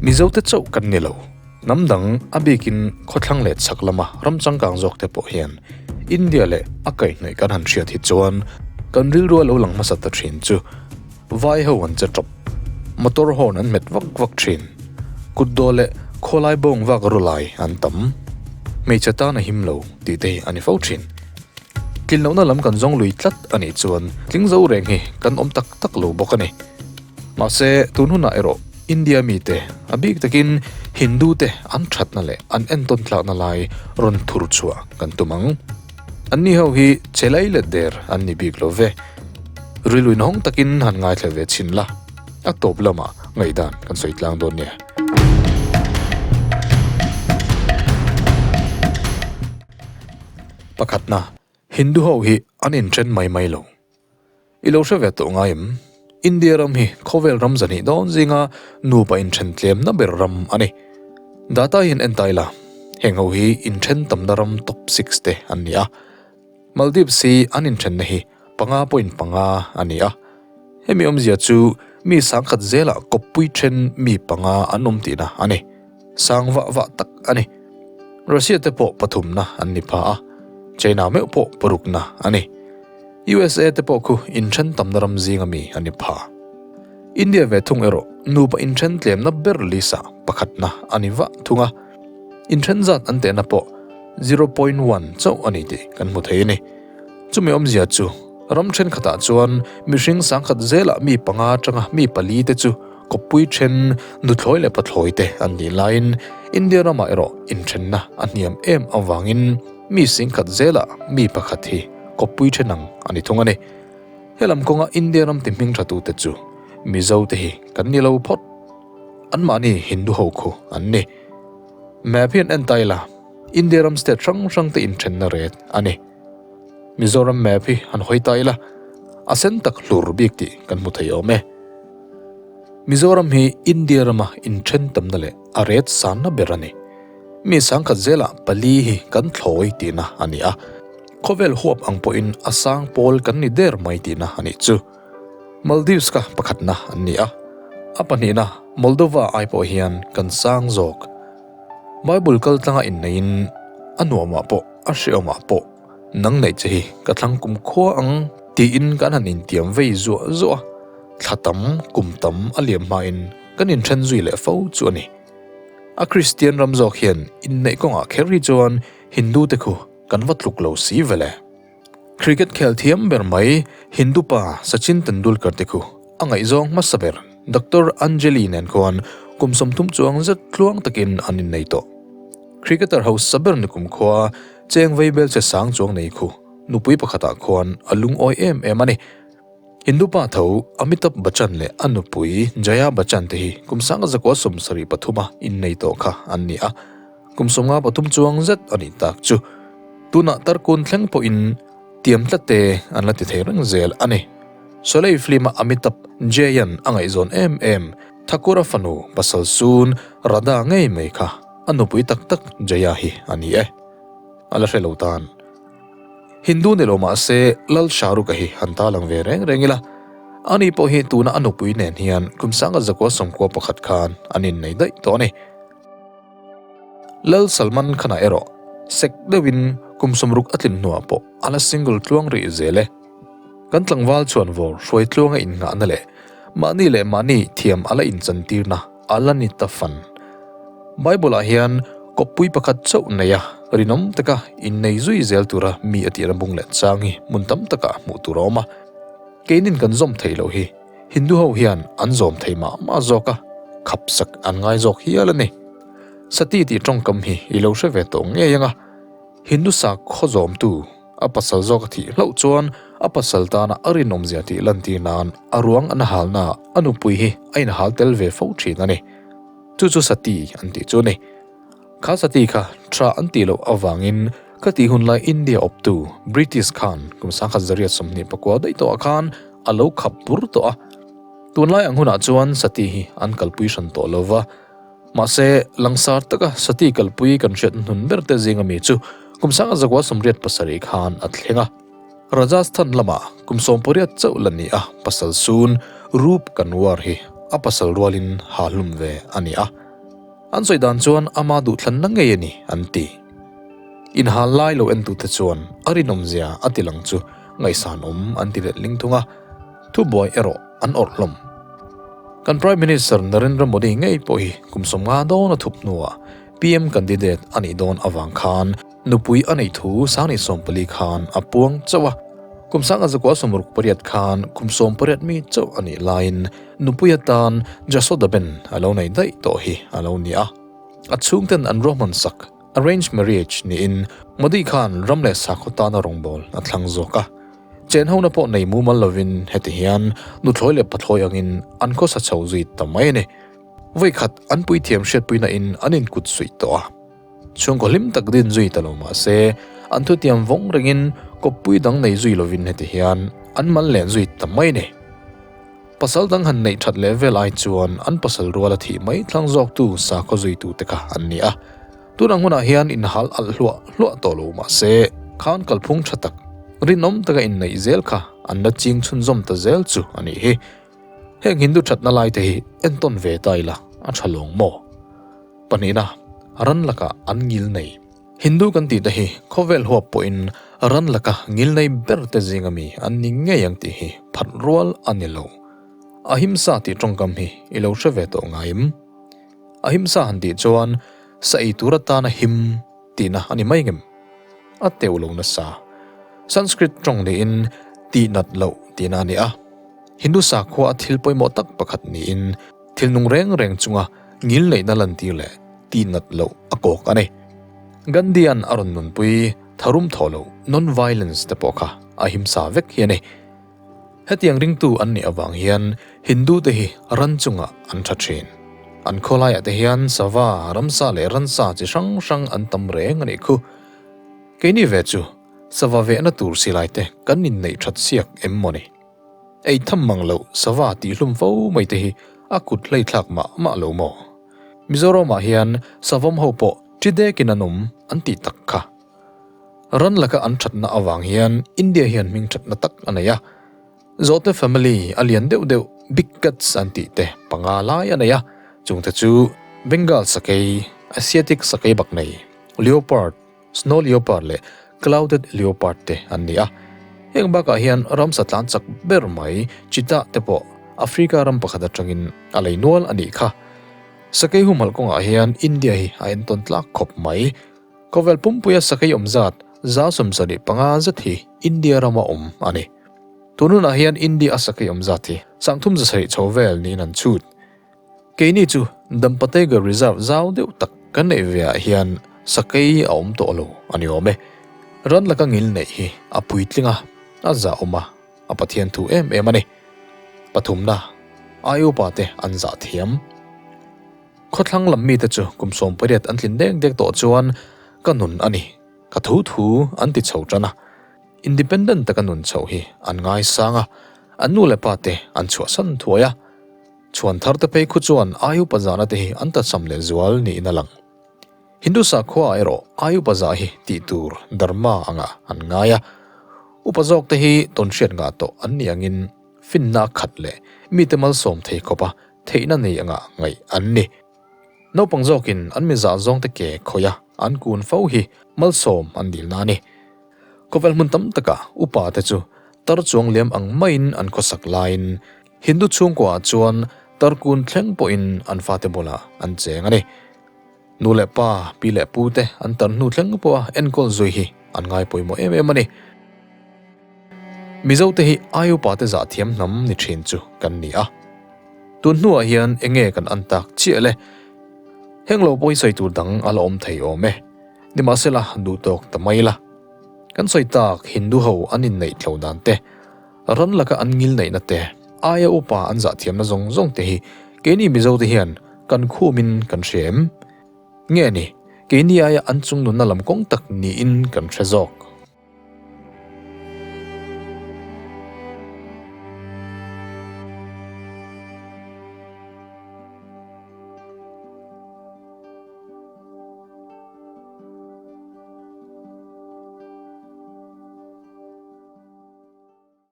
Mizote chauh kan ni lo. Hnam dang, a bikin khawthlang leh chhak lama ram changkang zawk te pawh hian India leh a kaihhnawih kan han hriat hi chuan kan rilru a lo lang hmasa ta thin chu vai ho an che tawp. Motor horn an hmet vak vak thin. Kut daw leh khawlai bawng vak rawlai an tam. Hmeichhe tan a him lo tih te hi a ni fo thin. Tlin lohna lam kan zawng lui tlat a nih chuan tling zo reng hi kan awm tak tak lo bawk a ni. Mahse, tun hunah erawh India mite, a bik takin Hindu te an thatna leh an entawn tlakna lai rawn thur chhuah kan tum ang. Anni ho hi che lai let der an ni bik lo ve. Rilru inhawng takin han ngaithla ve chhin la, a tawp lamah ngaihdan kan sawi tlang dawn nia. Pakhatna, Hindu ho hi an inthen mai mai lo. I lo hre ve tawh ngai em? India ram hi khawvel ram zahnih dawn zinga nupa inthen tlemna ber ram a ni. Data hian en ta ila, heng ho hi inthen tamna ram top six te an ni a. Maldives hi an inthenna hi 5.5 a ni a. Hemi awmzia chu mi sangkhat zelah kawppui then mi panga an awm tihna a ni. Sang vah vah tak a ni. Russia te pawh pathumna an ni pha a, China meuh pawh parukna a ni. USA te pawh khu inthen tamna ram zinga mi a ni pha. India ve thung erawh nupa inthen tlemna ber list ah pakhatna a ni vah thung a, inthen zat an tehna pawh 0.1 chauh a ni tih kan hmu thei a ni. Chumi awmzia chu ram thenkhatah chuan mihring sangkhat zelah mi panga atanga mi pali te chu kawppui then nuthlawi leh pathlawi te an nih laiin India ramah erawh inthenna a hniam em avangin mi singkhat zelah mi pakhat hi kawppui then ang a ni thung a ni. Helam kawnga India ram ti hming thatute chu Mizo te hi kan ni lo phawt. Anmahni Hindu ho khu an ni. Map hian en ta ila India ram state hrang hrang te inthenna ret a ni. Mizoram map hi han hawi ta ila a sen tak hlur bik tih kan hmu thei awm e. Mizoram hi India rama inthen tamna leh a ret sanna ber a ni. Mi sangkhat zelah pali hi kan thlawi tihna a ni a, khawvel huap ang pawhin a sang pawl kan ni der mai tihna a nih chu. Maldives kha pakhatna an ni a, a pahnihna Moldova ai pawh hian kan sang zawk. Bible kal tlanga inneihin a nuamah pawh a hreawmah pawh nang neih che hi ka thlang kum khua ang tiin kan han intiam vei zuah zuah a, thla tam kum tam a liam hmain kan inthen zui leh fo chu a ni. A Kristian ram zawk hian inneih kawngah kher hi chuan Hindu te khu kan va tluk lo si vele. Cricket khel thiam ber mai Hindu pa Sachin Tendulkar te khu a ngaihzawng hmasa ber Doctor Anjali nen khuan kum 30 chuang zet tluang takin an innei tawh. Cricketer hausa ber ni kum khua cheng vei bel che sang chuang nei khu nupui pakhatah khuan a lungawi em em a ni. Hindu pa tho Amitabh Bachchan leh a nupui Jaya Bachchan te hi kum 1973 a innei tawh kha an ni a, kum 53 chuang zet a nih tak chu. Tunah tarkun thleng pawhin tiam tlat te an la ti thei reng zel a ni. Sholay film-a Amitabh Jayan a ngaihzawn em em Thakur-a fanu pasal sun Radha ngei mai kha a nupui tak tak Jaya hi a ni e. A la hre lo tan. Hindu ni lo mah se Lal Shah Rukh-a hi han ta lang ve reng reng ila, ani pawh hi tuna a nupui nen hian kum 1991 khan an innei daih tawh a ni. Lal Salman Khan-a erawh sek deuhin kum 60 a tlin hnuah pawh a la single tluang rih zel e. Kan tlangval chuan vawr hruai tluanga innghahna leh mahni leh mahni thiam a la inchantirna a la ni ta fan. Bible-ah hian kawppui pakhat chauh nei a, rinawm taka innei zui zel tura mi a tihna bung leh chang hi hmun tam takah hmuh tur a awm a. Keinin kan zawm theih loh hi Hindu ho hian an zawm thei mah mah zawk a, khapsak an ngai zawk hial a ni. Sati tih tawngkam hi i lo hre ve tawh ngei ang a, Hindu sakhaw zawmtu A pasal zawk a thih hlauh chuan a pasal tana a rinawmzia tih lantir nan a ruang an halna a nupui hi a inhal tel ve fo thin a ni. Chu chu Sati an tih chu a ni. Kha Sati kha tha an tih loh avangin ka tih hun lai India awptu British khan kum 1929 daih tawhah khan a lo khap bur tawh a. Tunlai ang hunah chuan Sati hi an kalpui hran tawh lo va. Mahse, langsar taka Sati kalpui kan hriat hnun ber te zinga mi chu kum 1987 khan a thleng a. Rajasthan lamah kum 18 chauh la ni a pasal sun Roop Kanwar hi a pasal rualin ha hlum ve a ni a. An sawi dan chuan ama duhthlanna ngei a ni an ti. Inhal lai lo entute chuan a rinawmzia a ti lang chu ngaihsanawm an ti letling thung a, thubuai erawh an awrh hlawm. Kan Prime Minister Narendra Modi ngei pawh hi kum 50 dawn a thup hnuah PM candidate a nih dawn avang khan nupui a neih thu 2014 khan a puang chauh a. Kum 1968 khan kum 18 mi chauh a nih laiin nupui atan Jasoda Ben a lo nei daih tawh hi a lo ni a. A chhungten an ruahman sak, arranged marriage, niin Modi khan ram leh sakhaw tana rawngbâwl a thlang zawk a. Chenhona pawh nei mumal lovin heti hian nuthlawi leh pathlawi angin an khawsa chho zui ta mai a ni. Vawikhat an puithiam hriatpuina in an inkut suih tawh a. Chhungkaw hlim tak din zui ta lo mah se, an thutiam vawng rengin kawppui dang nei zui lovin heti hian an mal len zui ta mai a ni. Pasal dang han neih that leh vel ai chuan an pasal rual a thih mai thlang zawktu sakhaw zuitute kha an ni a. Tun ang hunah hian inhal alh hluah hluah tawh lo mah se, khan kalphung tha tak, rinawm taka inneih zel kha an la ching chhunzawm ta zel chu a nih hi. Heng Hindu thatna lai te hi entawn ve ta ila a tha lawng maw? Pahnihna, ran laka an ngil nei. Hindu kan tih te hi khawvel huap pawhin ran laka ngil nei ber te zinga mi an ni ngei ang tih hi phat rual a ni lo. Ahimsa tih tawngkam hi i lo hre ve tawh ngaim? Ahimsa han tih chuan sa ei tur atana him tihna a ni mai ngem? A teuh lo nasa. Sanskrit tawng niin tih nat loh tihna a ni a. Hindu sakhua a thil pawimawh tak pakhat niin thil nung reng reng chunga ngilneihna lantir leh tih nat loh a kawk a ni. Gandhi-a'n a rawn nunpui tharum thawh loh, non-violence, te pawh kha a himsa vek hi a ni. Hetiang ringtu an nih avang hian Hindu te hi ran chungah an tha thin. An khawlaiah te hian sava, ramsa leh ransa chi hrang hrang an tam reng a nih khu. Keini ve chu sava vehna tur silai te kan inneih that siak em maw ni? Ei tham mang loh sava tih hlum fo mai te hi a kut hlei thlak mah mah lo maw? Mizoramah hian savawm ho pawh ṭi dekin an awm an tih tak kha. Ran laka an ṭhatna avang hian India hian hming ṭhatna tak a nei a. Zawhte family a lian deuh deuh big cats an tih te panga lai a nei a, chungte chu Bengal sakei, Asiatic sakei bak nei, leopard, Snow leopard leh clouded leopard te an ni a. Heng bakah hian ramsa tlan chak ber mai cheetah te pawh Africa ram pakhat atangin a lei nual a nih kha. Sakei humhalh kawngah hian India hi a entawn tlak khawp mai. Khawvel pumpuia sakei awm zat 75 zet hi India rama awm a ni. Tun hunah hian India a sakei awm zat hi 370 chho vel niin an chhut. Keini chu Dampa Tiger Reserve zau deuh tak kan neih ve ah hian sakei a awm tawh lo a ni awm e. Ran laka ngil neih hi a puitling a, a zah awm a, a Pathian thu em em a ni. Pathumna, ai upa te an zah thiam. Khawthlang lam mite chu kum 18 an tlin dek dek tawh chuan ka nun a ni, ka thu thu an ti chho tan a. Independent taka nun chhoh hi an ngaisang a, an nu leh pa te an chhuahsan thuai a. Chhuan thar te phei khu chuan ai upa zahna te hi an tachham leh zual niin a lang. Hindu sakhua erawh ai upa zah hi tih tur dharma anga an ngai a. Upa zawk te hi tawnhriat ngah tawh an nih angin finna a khat leh mite malsawm thei khawpa theihna nei anga ngaih an ni. Naupang zawkin an mi zah zawng te ke khawih a an kun fo hi malsawm an dilna a ni. Khawvel hmun tam takah upa te chu tar chuang liam ang maiin an khawsak laiin Hindu chhungkuaah chuan tarkun thleng pawhin an fate bulah an cheng a ni. Nu leh pa, pi leh pu te an tar hnu thleng pawha enkawl zui hi an ngai pawimawh em em a ni. Mizo te hi ai upa te zah thiam hnam ni thin chu kan ni a. Tun hnuah hian eng nge kan an tak chiah le? Heng lo pawh hi sawi tur dang a la awm thei awm e. Nimahsela duhtawk ta mai la. Kan sawi tak Hindu ho an inneih tlo dan te, Ran laka an ngil neihna te, aia upa an zah thiamna zawng zawng te hi keini Mizo te hian kan khumin kan hria em? Nge ni, keini aia an chung nunna lam kawng tak niin kan hre zawk.